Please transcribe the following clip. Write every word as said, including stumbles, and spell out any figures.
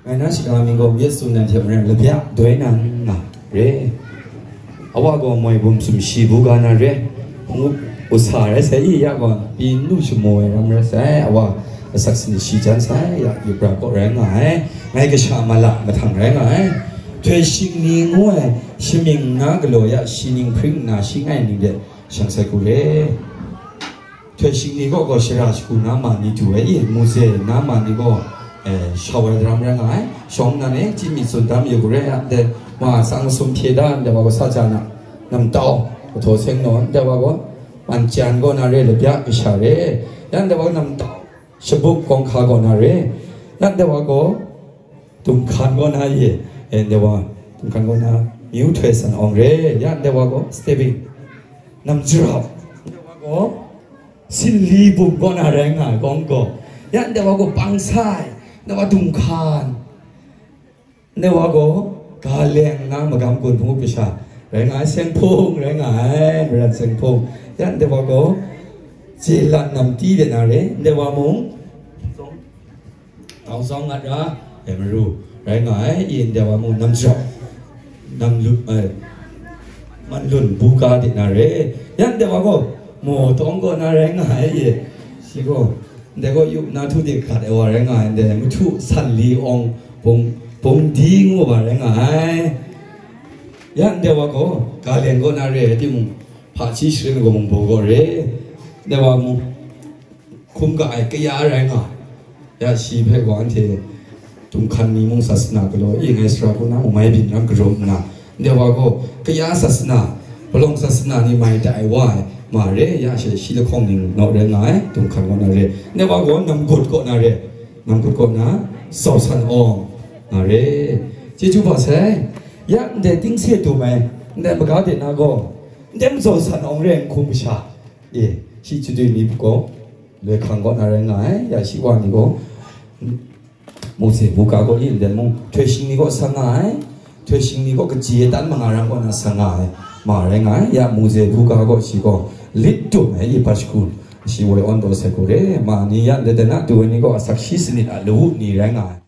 Ngai na shaka mying gaw myit tsun nan hte maren labya doi nan nga re. Awa gaw moi bum sum shi bu ga na re. Hpung u sa rai sai i ya gaw pyi nu shamu ai ram rai sai. Awa asak sin shi jan sai ya yubra kaw rai nga ai. Ngai kasha mala mahtang rai nga ai. Htoi shing ni ngu ai shamying na galaw ya shi ning hpring nna shi ngai ning de shang sai ku re. Htoi shing ni gaw gaw shara shagu na ma ni du ai i, Mose na ma ni gaw, eh, shau ai daram rai nga ai. Shawng nnan e, chyi mi tsun tam yu gaw re, ya ndai wa tsang masum hpye da, ndai wa gaw sa ja na, namtau, kahtaw seng naw, ndai wa gaw, man jan gaw na re, labya kasha re, ya ndai wa gaw namtau, shabuk kawng hka gaw na re, ya ndai wa gaw, Dum hkan kaw na ye, eh, ndai wa, dum hkan kaw na, myu htoi san awng re, ya ndai wa gaw, stepping, nam jarau, ndai wa gaw, sinli bum kaw na rai nga ai kawng gaw, ya ndai wa gaw, pang sai, ndai wa dum hkan, ndai wa gaw, ga leng na magam gun hpung kasha, rai nga ai, seng hpung, rai nga ai, maran seng hpung, ya ndai wa gaw, jelan nam ti de na re, ndai wa mung, Tau zau ngat ra, e maru, rai nga ai, i ndai wa mung nam jawk, nam lut, ai, man lun bu ga de na re, yan ndai wa gaw, maw tawng gaw na rai nga ai, i, shi gaw, ndai gaw yup na htu de gat ai wa rai nga ai, ndai mahtu san li awng, bung, bung di ngu wa rai nga ai, yan ndai wa gaw, ga leng gaw na re ai timung, hpachi sharin gaw mung baw gaw re, ndai wa mung, hkum ga ai kaya rai nga, ya shi hpe gaw anhte dum hkan ni mung sasana galaw e ngai sara hku na mung mai byin ram karum nna, ndai wa gaw kaya sasana, palawng sasana ni mai da ai wa ai ma re, ya she shi lahkawng ning naw rai nga ai, dum hkan kaw na re, ndai wa gaw nam gut kaw na re, nam gut kaw na, sau san awng nga re, chyeju ba sai, ya ndai ting se dum ai, ndai maga de na gaw, ndai mazau san awng re ai hkum masha, E, shi chadwi ni gaw, loi hkang kaw na rai nga ai, ya shi wa ni gaw, Mose buga gaw ni ndai mung, htoi shing ni gaw sa nga ai, htoi shing ni gaw kaji e tan manga ram kaw na sa nga ai, ma rai nga ai, ya Mose buga gaw shi gaw, lit dum ai, i pashkun, shi woi awn taw sai ku re, ma ni ya ndai dana du ai ni gaw, asak shi sanit a lawu ni rai nga ai.